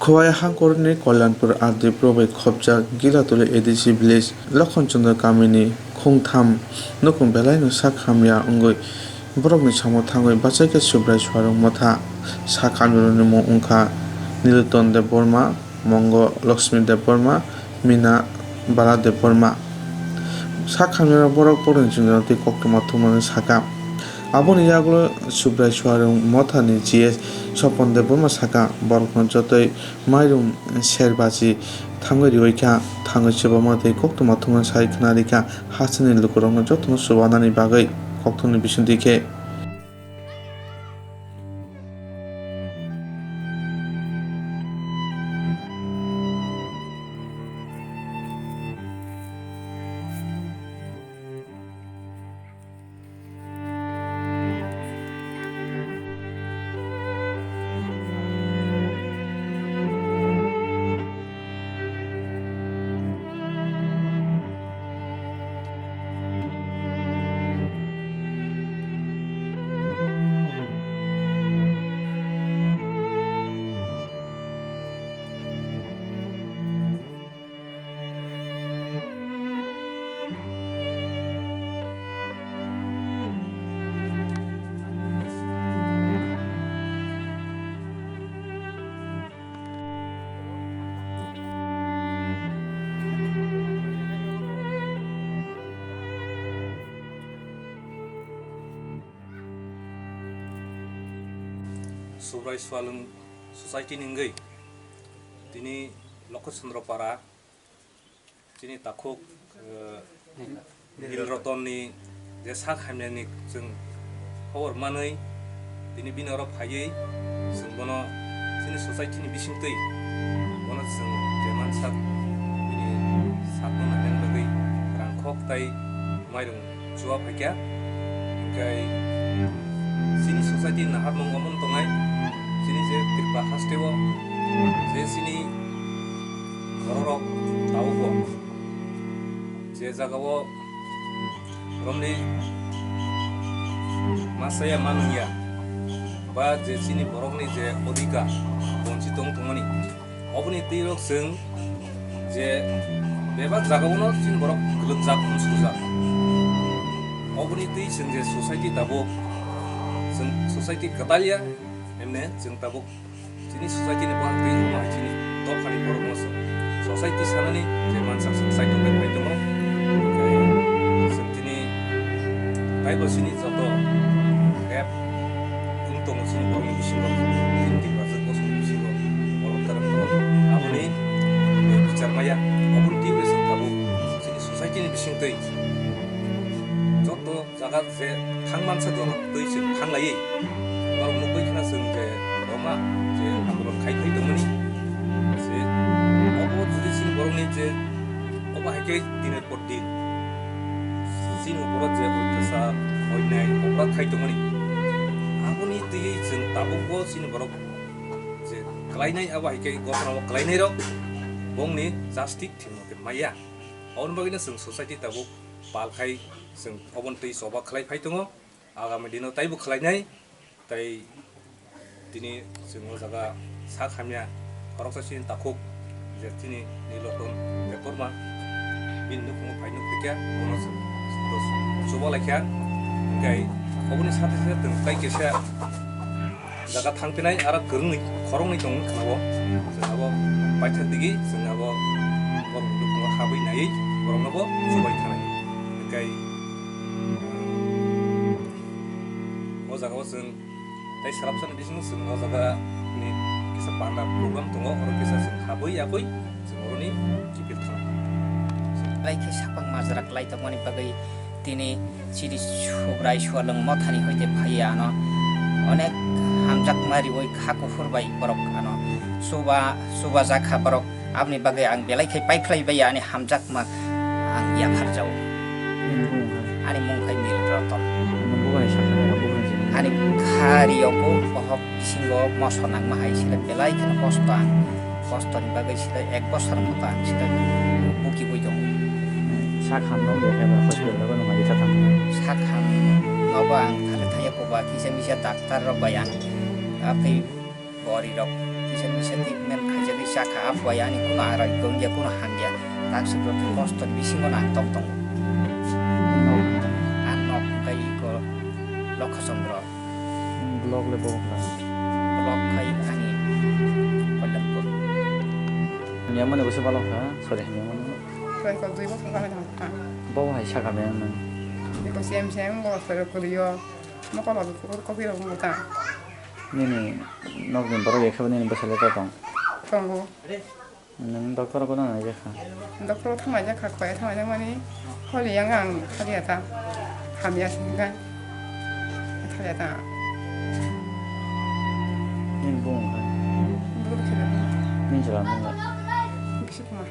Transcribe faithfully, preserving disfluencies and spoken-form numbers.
Khowai Hangkorni Kalyanpur R D Pro bai khopjak Gilatuli A D C village Lokhon Chandra kamini khungtham nukhung belaino sak hamya wngwi borokni samo thangwi bachaikhe Subrai Suarung Motha. Sak hamyarokni mung wngkha Niloton Debbarma, Mongo Lakshmi Debbarma, Mina Bala Debbarma. Sak hamyarok borok borokni chwngno tei koktwma thumnani saka. Aboni yagulo Subrai Suarung Mothani G S Sopon Debbarma saka, borokno jotoi mairum serbaji thangwi riwi kha, thangwi chubama tei koktwma thumnani sai khna rikha, hasteni lukurokno jotono chubanani bagwi kokthumni bisingtwi khe. Subrai Sualung Society ni wngwi tini Lokho Chandra Para chini takhuk, eh, Nil Rotonni je sak hamyani chwng khobor manwi tini bini oro phaiwi chwng bono chini society ni bisingtwi bono chwng je mansak bini sakno nainani bagwi rangkhok tai mairung chuba phaikha. Hinkhe chini society naharmung omo wng tongnai, chini je Tripura hasteo je chini bororok tabukbo je jagao romni masaya manungya ba je chini borokni je odhikar bonchi tong tongmani, oboni twi rok chwng je bebak jagao no chini borok kwlwkjak, unsukjak. Oboni twi chwng je society tabuk, chwng society kwtalya, emne chwng tabuk chini society ni buhak twi wngma hai chini dophani borok no chwng society sanani je mansak chwng sai tongbai pai tongo. Chwng tini taibo chini joto rep wng tongo chini borokni bisingo, chini Tiprasa bosongni bisingo borok kwrwng tongo. Aboni bichar maya, oboni twi chwng tabuk chini society ni bisingtwi joto jaga je thang mansa jono twi chwng thang laiwi norok nukgwi khna chwng je roma je andolon khai phai tongmani je obo jodi chini borokni je obo hai khe diner por din chini borok je oitasa oinai oborok khai tongmani aboni twi chwng tabukbo chini borok je klainai abo hai khe gotna o klainai rok bongni justice thwngmung khe maya. Aboni bagwino chwng society tabuk pal khai chwng oboni twi choba khlai phai tongo, agami dino taibo khlainai. Tai tini chwng o jaga sak hamya khoroksa chini takhuk je chini Nilrotna Debbarma bini nukhungo phai nukphaikha, bono chwng chuba laikha. Hinkhe oboni sate sate chwng tai kaisa jaga thang phinai aro kwrwngni khoroknwi tongwi khwnao. Chwng abo paithak digi chwng abo borokni nukhungo habwi naiwi borokno bo chubai thanai. Hinkhe o jaga o chwng tai sarapsani bisingo chwng o jaga ni kisa panda program tongo, oro kisa chwng habwi yakwi chwng oroni kipir thanai. Lai khe saphang majra klai tongmani bagwi tini chini Subrai Sualung Mothani hoite phaiya ano onek hamjakma riwi kha kuphur bai borok ano chuba, chuba jakha borok. Aboni bagwi ang belai khai paiphlai bai ani hamjakma ang yapharjao. Nini bumung hai? Ani mung khai Nil Ratan. Nini bumung hai sakha nai, bumung hai sini? Ani khari o bo bohok bisingo moso nangma hai sida belai kheno kosto ang. Kostoni bagwi sida ek bosor moto ang sida bukiwi tongo. Sak hamno wngya khe ba hospital o no mai kha tang. Sak ham nogo ang thale thaya koba kisa misa daktar rok bai ang. Atwi Bori rok kisa misa treatment khaijak Kha, aphwaya ani kuno arogya wngya, kuno hamya. Taksa borok kosto ni bisingo no ang tok tongo. Ang nok wngkha iko Lokha Chandra. Block le bo wngkha. Block khai ani Kalyanpur. Hamya mani bwsa balok kha, sorry, hamya mani. Tei ko dui bosor jaga thang kha. Bo hai sakha meng nang. Iko sem sem bo sero kuriyo. Mokol rok kopi rok wngkha. Nini nokni borok ekhe bo nini bwsai le tong? Tongo. Nwng doctor o bono naijakha? Doctor o thanglaijak kha, khoya thanglaijak mani holi yang ang thaliya ta. Hamya se hwnkhe thaliya ta. Nini bung wngkha? Bung khe. Nini chwla mung wngkha? Bisi kuma.